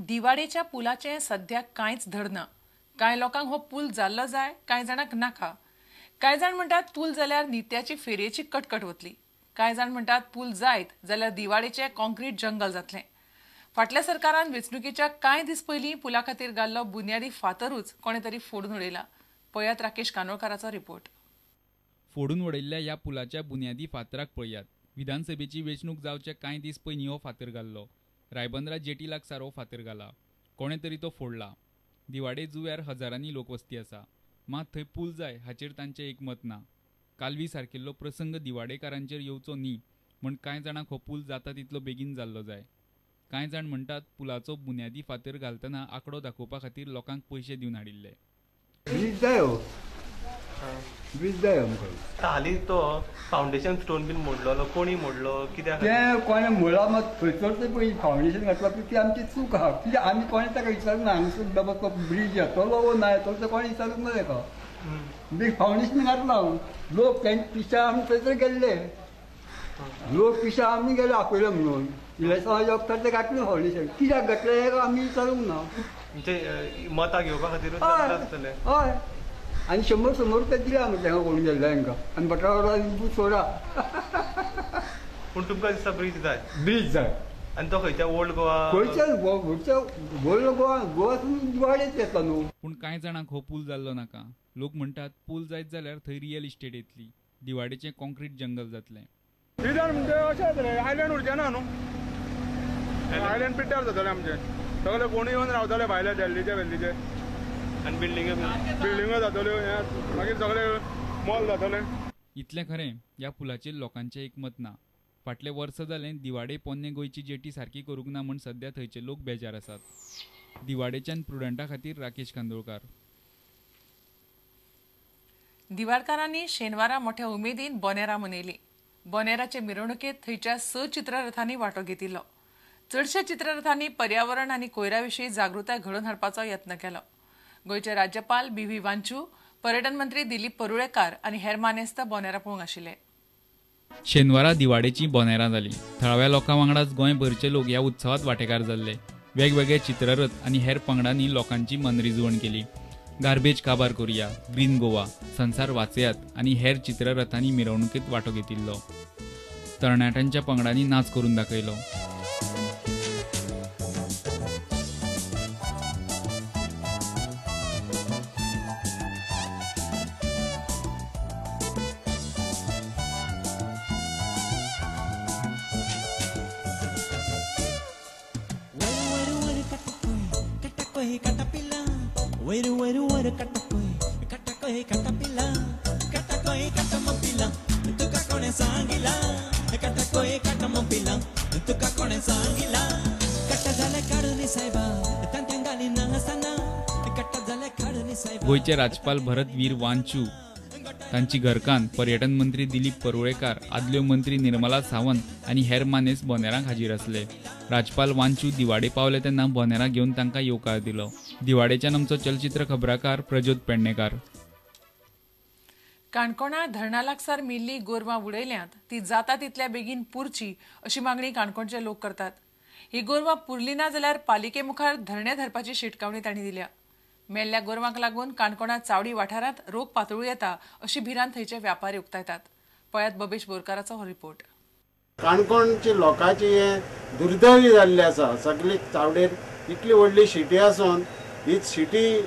दिवाडेच्या पुलाचें सध्या कांयच धडना. कांय लोकांक हो पूल जाल्लो जाय, कांय जाणांक नाका. कांय जाण म्हणटात पूल जाल्यार नित्याची फेरयेची कटकट वतली. कांय जाण म्हणटात पूल जायत जाल्यार दिवाडेचें कॉन्क्रीट जंगल जातलें. फाटल्या सरकारान वेंचणुकेच्या कांय दीस पयलीं पुला खातीर घाल्लो बुन्यादी फातरूच कोणे तरी फोडून उडयला. पळयात राकेश कानोळकाराचो रिपोर्ट. फोडून उडयल्ल्या ह्या पुलाच्या बुन्यादी फातराक पळयात. विधानसभेची वेंचणूक जावचे कांय दीस पयलीं हो फातर घाल्लो. रायबंदरा जेटी लागसार हो फातर घाला. कोणे तरी तो फोडला. दिवाडे जुव्यार हजारांनी लोकवस्ती आसा, मात थंय पूल जाय हाचेर तांचें एकमत ना. कालवी सारकिल्लो प्रसंग दिवाडेकारांचेर येवचो न्ही म्हण कांय जाणांक हो पूल जाता तितलो बेगीन जाल्लो जाय. कांय जाण म्हणटात पुलाचो बुन्यादी फातर घालतना आंकडो दाखोवपा खातीर लोकांक पयशे दिवन हाडिल्ले. ब्रीज जाय, ब्रीज जाय आमकां. हालीं तो फावंडेशन स्टोन बीन मोडलेलो, कोणी मोडलो, कित्याक तें कोणें मोडला? मात थंयसर तें पळय फावंडेशन घातलां ती आमची चूक आहा. कित्याक आमी कोणें ताका विचारूंक ना. हांगासर बाबा तो ब्रीज येतलो वो ना येतलो तें कोणें विचारूंक ना ताका. ब्रीज फावंडेशन घातलां, लोक तेंचे पिशा आमी थंयसर गेल्ले, लोक पिशा आमी गेले आपयले म्हणून इलेक्शनाच्या वखदार तें घातलें फावंडेशन. कित्याक घातलें हें आमी विचारूंक ना. म्हणजे मतां घेवपा खातीरूच आसतलें. हय, आनी 100-100 रुपया दिले आमी तांकां कोण गेल्ले हांकां आनी बटाटा सोडा. पूण तुमकां दिसता ब्रीज जाय? ब्रीज जाय. आनी तो खंयच्या ओल्ड गोवा? खंयच्या खंयच्या ओल्ड गोवा, गोवा दिवाडेच येता न्हू. पूण कांय जाणांक हो पूल जाल्लो नाका. लोक म्हणटात पूल जायत जाल्यार थंय रियल इस्टेट येतली, दिवाडेचें कॉन्क्रीट जंगल जातलें. रिजन म्हणजे अशेंच रे, आयलँड उरचें ना न्हू, आयलँड पिड्ड्यार जातलें आमचें. सगळे कोणूय येवन रावतले भायले दिल्लीचे वेल्लीचे, आनी बिल्डिंगो बिल्डिंगो जातल्यो, मागीर सगळे मॉल जातले. इतलें खरें ह्या पुलाचेर लोकांचें एकमत ना. फाटले वर्स जालें दिवाडे पोन्ने गोंयची जेटी सारकी करूंक ना म्हूण सद्या थंयचे लोक बेजार आसात. दिवाडेच्यान प्रुडंटा खातीर राकेश कांदोळकार. दिवाडकारांनी शेनवारा मोठ्या उमेदीन बोनेरा मनयली. बोनेराचे मिरवणुकेत थंयच्या 6 चित्ररथांनी वांटो घेतिल्लो. चडशा चित्ररथांनी पर्यावरण आनी कोयरा विशीं जागृताय घडोवन हाडपाचो यत्न केलो. गोंयचे राज्यपाल बी व्ही वांचू, पर्यटन मंत्री दिलीप परुळेकार आनी हेर मानेस्त बोनेरा पळोवंक आशिल्ले. शेनवारा दिवाडेची बोनेरां जाली. थळाव्या लोकां वांगडाच गोंयभरचे लोक ह्या उत्सवात वांटेकार जाल्ले. वेगवेगळे चित्ररथ आनी हेर पंगडांनी लोकांची मनरिजवण केली. गार्बेज काबार करुया, ग्रीन गोवा, संसार वाचयात आनी हेर चित्ररथांनी मिरवणुकेत वांटो घेतिल्लो. तरणाट्यांच्या पंगडांनी नाच करून दाखयलो. गोंयचे राज्यपाल भरत वीर वांचू, तांची घरकान्न पर्यटन मंत्री दिलीप परुळेकार, आदल्यो मंत्री निर्मला सावंत आनी हेर मानेस्त बोनेरांक हाजीर आसले. राज्यपाल वांचू दिवाडे पावले तेन्ना बोनेरां घेवन तांकां येवकार दिलो. दिवाडेच्यान आमचो चलचित्र खबराकार प्रज्योत पेडणेकार. काणकोणा धरणा लागसार मेल्ली गोरवां उडयल्यांत ती जाता तितल्या बेगीन पुरची अशी मागणी काणकोणचे लोक करतात. ही गोरवां पुरली ना जाल्यार पालिके मुखार धरणे धरपाची शिटकावणी तांणी दिल्या. मेल्ल्या गोरवांक लागून काणकोणा चावडी वाठारांत रोग पातळू येता अशी भिरांत थंयचे व्यापारी उक्तायतात. पळयात बबेश बोरकाराचो हो रिपोर्ट. काणकोणची लोकांची हे दुर्दैवी जाल्ली आसा. सगळी चावडेर इतली व्हडली सिटी आसून ही सिटी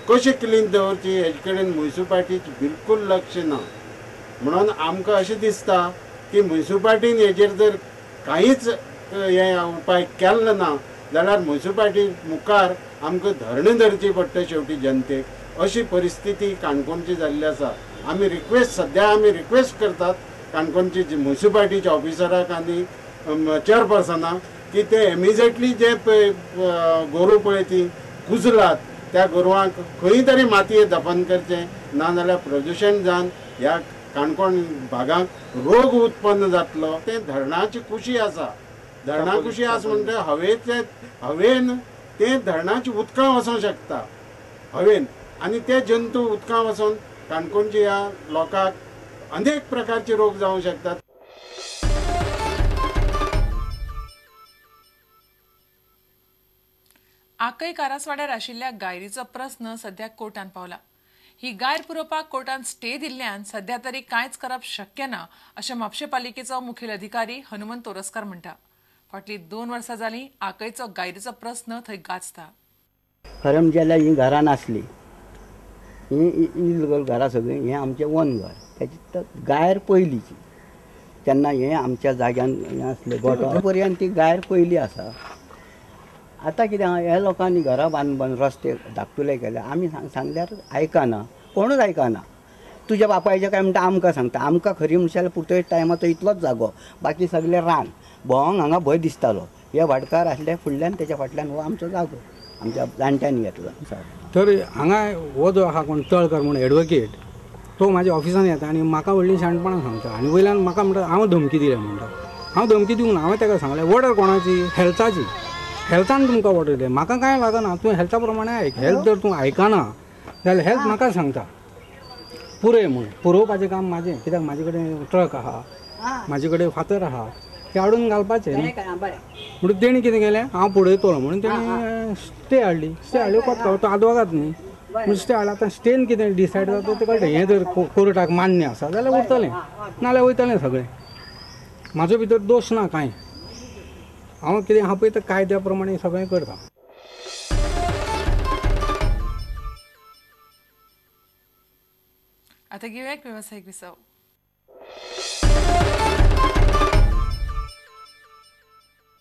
कशी क्लीन दवरची हेजे कडेन म्युनिसिपालिटीचें बिलकूल लक्ष ना. म्हणून आमकां अशें दिसता की म्युनिसिपालिटीन हेजेर जर कांयच हे उपाय केल्लो ना जाल्यार म्युनिसिपालिटी मुखार आमकां धरणे धरची पडटा शेवटी जनतेक. अशी परिस्थिती काणकोणची जाल्ली आसा. आमी रिक्वेस्ट सद्या आमी रिक्वेस्ट करतात काणकोणची म्युनिसिपालिटीच्या ऑफिसराक आनी चेअरपर्सनाक की ते इमिजिएटली जे गोरूं पळय ती कुजलात त्या गोरवांक खंय तरी मातये दफन करचें, ना जाल्यार प्रदुशण जावन ह्या काणकोण भागांक रोग उत्पन्न जातलो. तें धरणाची कुशी आसा, धरणा कुशी आसा म्हणटा हवेचे हवेन ते धरणाची उदकां वचोंक शकता हवेन, आनी ते जंतू उदकां वचोन काणकोणच्या ह्या लोकांक अनेक प्रकारचे रोग जावंक शकतात. आकय कारासवाड्यार आशिल्ल्या गायरीचो प्रस्न सध्या कोर्टान पावला. ही गायर पुरोवपाक कोर्टान स्टे दिल्ल्यान सध्या तरी कांयच करप शक्य ना अशें म्हापशें पालिकेचो मुखेल अधिकारी हनुमंत तोरस्कर म्हणटा. फाटलीं 2 वर्सां जालीं आकयचो गायरीचो प्रस्न थंय गाजता. खरें म्हणजे जाल्यार हीं घरां नासलीं, हीं इल्गल घरां सगळीं, हें आमचें वन घर, तेची गायर पयलींची, तेन्ना हें आमच्या जाग्यान हें आसलें गोठो पर्यंत ती गायर पयली आसा. आतां कितें आहा, ह्या लोकांनी घरां बांदून बांदून रस्ते धाकटुले केले. आमी सांगल्यार आयकना, कोणूच आयकना. तुज्या बापायचें काय म्हणटा आमकां सांगता. आमकां खरी म्हणशात जाल्यार पुर्तुगेज टायमार तो इतलोच जागो, बाकी सगळें रान. भोंवंक हांगा भंय दिसतालो. हे भाटकार आसले फुडल्यान, तेच्या फाटल्यान हो आमचो जागो आमच्या जाणट्यांनी घेतलो. तर हांगा हो जो आहा कोण तळकर म्हणून एडवोकेट, तो म्हाज्या ऑफिसान येता आनी म्हाका व्हडलीं शाणपणां सांगता आनी वयल्यान म्हाका म्हणटा हांव धमकी दिल्या म्हणटा. हांव धमकी दिवंक ना, हांवें ताका सांगलें ऑर्डर कोणाची, हेल्थाची, हेल्थान तुमकां ऑर्डर दिल्या, म्हाका कांय लागना, तूं हेल्था प्रमाणे आयक. हेल्थ जर तूं आयकना जाल्यार हेल्थ म्हाका सांगता पुरय म्हूण. पुरोवपाचें काम म्हाजें, कित्याक म्हाजे कडेन ट्रक आहा, म्हाजे कडेन फातर आहा, ते हाडून घालपाचें न्ही. म्हणून तेणी कितें केलें, हांव पुरयतलो म्हणून तेणी स्टे हाडली. स्टे हाडली कोत्ता, तो आदवोगाद न्ही, म्हणून स्टे हाडला. आतां स्टेन कितें डिसायड जाता तें कळटा. हें जर कोर्टाक मान्य आसा जाल्यार उरतलें, नाल्यार वयतलें सगळें. म्हाजो भितर दोश ना कांय, हांव कितें आहा पळय तें कायद्या प्रमाणे सगळें करता. आतां घेवया एक वेवसायीक विसव.